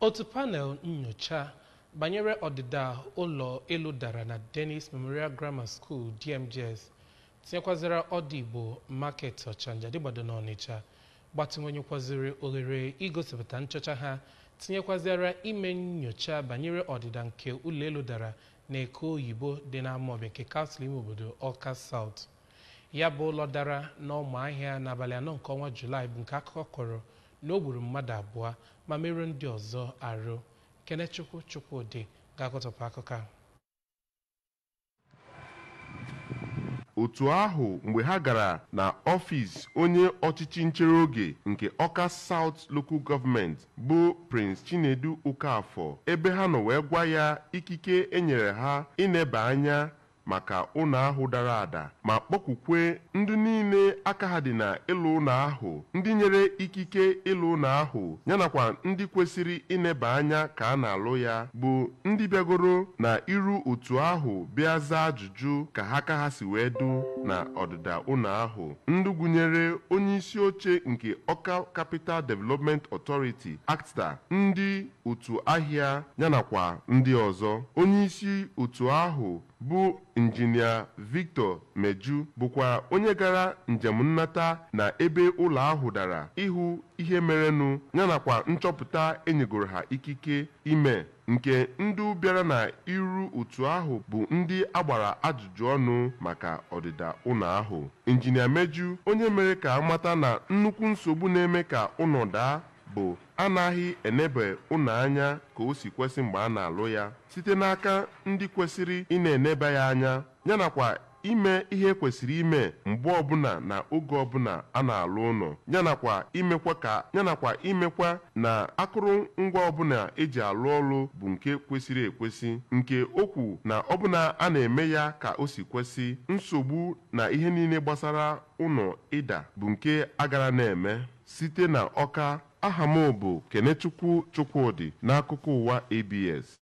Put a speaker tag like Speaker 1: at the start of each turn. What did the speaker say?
Speaker 1: Otu panel nyocha banyere ọdịda ụlọ elu dara na Dennis Memorial Grammar School (DMGS) tinyekwazịrị ọdụ Igbo Market Ọchanja dịgbado n'Ọnịcha gbatịwanyekwazịrị ohere igosipụta nchọcha ha, tinyekwazịara ime nyocha banyere ọdịda nke ụlọ elu dara n'Eke Oyibo dị n'Amawbịa nke kansụl ime obodo Awka South. Ya bụ ụlọ dara n'ọma ahịa n'abalị 4 nke ọnwa Julaị bụ nke akụkọ kọrọ na o gburu mmadụ abụọ ma merụọ ndị ọzọ arụ. Kenechukwu Chukwudị ga-akọtọpụ akụkọ a.
Speaker 2: Otu ahụ, mgbe ha gara na ọfịs onye ọchịchị nchere oge nke Awka South Local Government, bụ Prince Chinedu Okafor, ebe ha nọ wee gwa ya ikike enyere ha ịneba anya maka ụlọ ahụ dara ada, ma kpọkwukwe ndị niile aka ha dị na ịlụ ụlọ ahụ, ndị nyere ikike ịlụ ụlọ ahụ, yanakwa ndị kwesịrị ịneba anya ka a na-alụ ya, bụ ndị bịagoro na iru otu ahụ bịa zaa ajụjụ ka ha si wee du na ọdịda ụlọ ahụ, ndị gụnyere onye isi oche nke Awka Capital Development Authority (ACTDA), ndị otu ahịa, yanakwa ndị ọzọ. Onye isi otu ahụ bụ Injinia Victor Meju bụkwa onye gara njem nnata na ebe ụlọ ahụ dara ịhụ ihe merenụ, yanakwa nchọpụta enyegoro ha ikike ime, nke ndị bịara na iru otu ahụ bụ ndị agbara ajụjụ ọnụ maka ọdịda ụlọ ahụ. Injinia Meju, onye mere ka amata na nnukwu nsogbu na-eme ka ụlọ daa bụ anaghị enebe ụlọ anya ka o si kwesị mgbe a na-alụ ya site n'aka ndị kwesịrị ị na-eneba ya anya, yanakwa ime ihe kwesịrị ime mgbe ọbụla na oge ọbụla a na-alụ ụlọ, yanakwa imekwa na akụrụngwa ọbụla eji alụ ọrụ bụ nke kwesịrị ekwesị, nke okwu na ọbụla a na-eme ya ka o si kwesị, nsogbu na ihe niile gbasara ụlọ ịda bụ nke agara na-eme. Site na Ọka, aha m bụ Kenechukwu Chukwudị, n'akụkọ ụwa ABS.